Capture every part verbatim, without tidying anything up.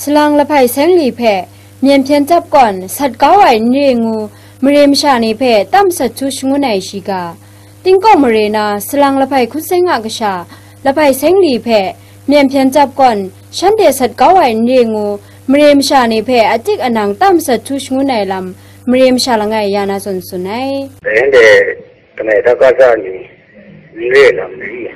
Salang lahpai seng li hpe myen hpyen dap kawn sat kau ai n re ngu mare masha ni hpe tam sat htu shangun ai shiga, tingkawng mare na salang lahpai hkun seng a kasha, lahpai seng li hpe myen hpyen dap kawn shanhte sat kau ai n re ngu mare masha ni hpe atik anang tam sat htu shangun ai lam mare masha langai ya na zawn tsun ai. Dai hte kanai hta kasa ni n re lam ni,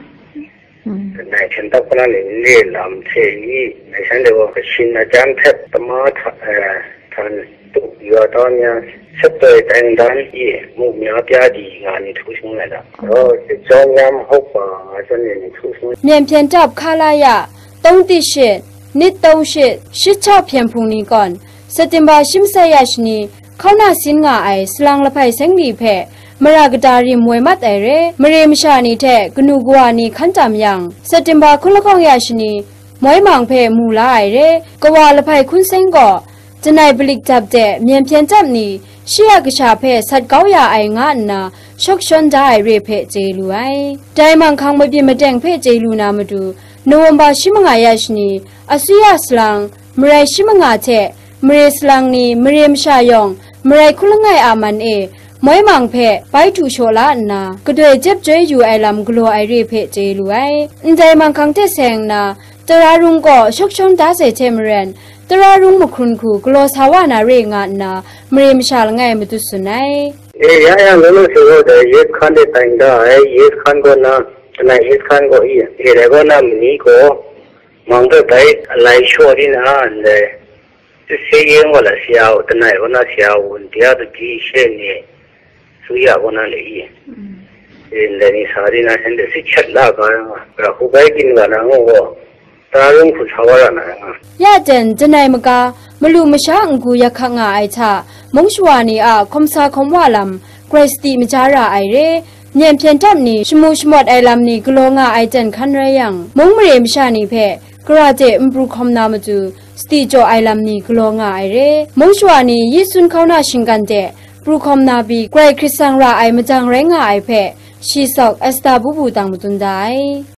kanai hpyen dap kawn ni n re lam hte ni, ngai shanhte gaw kashin ajan hpet tama hta, eh, htan tup ya ta mya, sat toi teng dan e mu mya pya di nga ni htu shangun ai da. Rau sit jaw nyam hok pa nga shanhte ni htu shangun. Myen hpyen dap hka la ya, tawng ti shit, nit tawng shit, shit chau hpyen hpung ni kawn, September shi masai ya shani, hkauna sin nga ai salang lahpai seng li hpe mara kata rim woi mat ai re, mare masha ni hte kanu kawa ni hkan tam yang, September hkun lahkawng ya shani, moi mang hpe mu la ai re, kawa lahpai hkun seng gaw, janai balik dap de myen hpyen dap ni, shi a kasha hpe sat kau ya ai nga nna, shawk shawn da ai re hpe chye lu ai. Dai manghkang mabyin madeng hpe chye lu na matu, November shi manga ya shani, asuya salang, marai shi manga hte, mare salang ni, mare masha yawng, marai hkun langai a man e, moi mang hpe bai htu shaw la nna, kadoi jep joi yu ai lam galaw ai re hpe chye lu ai. Ndai manghkang hte seng nna, Tara rung gaw shawk shawn da sai hte maren, Tara rung mahkrun hku galaw sa wa na re nga nna, mare masha langai matut tsun ai. E, ya yang law law hte gaw dai Yes Khan de tai da ai, Yes Khan gaw na, kanai Yes Khan gaw i, e, dai gaw na mani gaw, mang hpe bai alai shaw di na, ndai, Sese yen wa la sya u, tanai wa na sya u, ndia tu di she ni, su ya wa na le i. E, ndai ni sa di na, shanhte sit shat la ga nga, ra hku bai gin ga na ngu gaw, tara rung hku sa wa ra na nga. Ya jan, janai maga, malu masha n-gu yak hkak nga ai hta, mung shawa ni a hkawm sa hkawm wa lam, grai sadi maja ra ai re, myen hpyen dap ni, shamu shamawt ai lam ni galaw nga ai jan hkan rai yang, mung mare masha ni hpe, Kara hte n pru hkawm na matu, sadi jaw ai lam ni galaw nga ai re. Mung shawa ni yi sun hkauna shinggan hte pru hkawm na pyi, Karai Hkrit sang ra ai majang rai nga ai hpe, shi sawk Esta bubu tang matun da ai.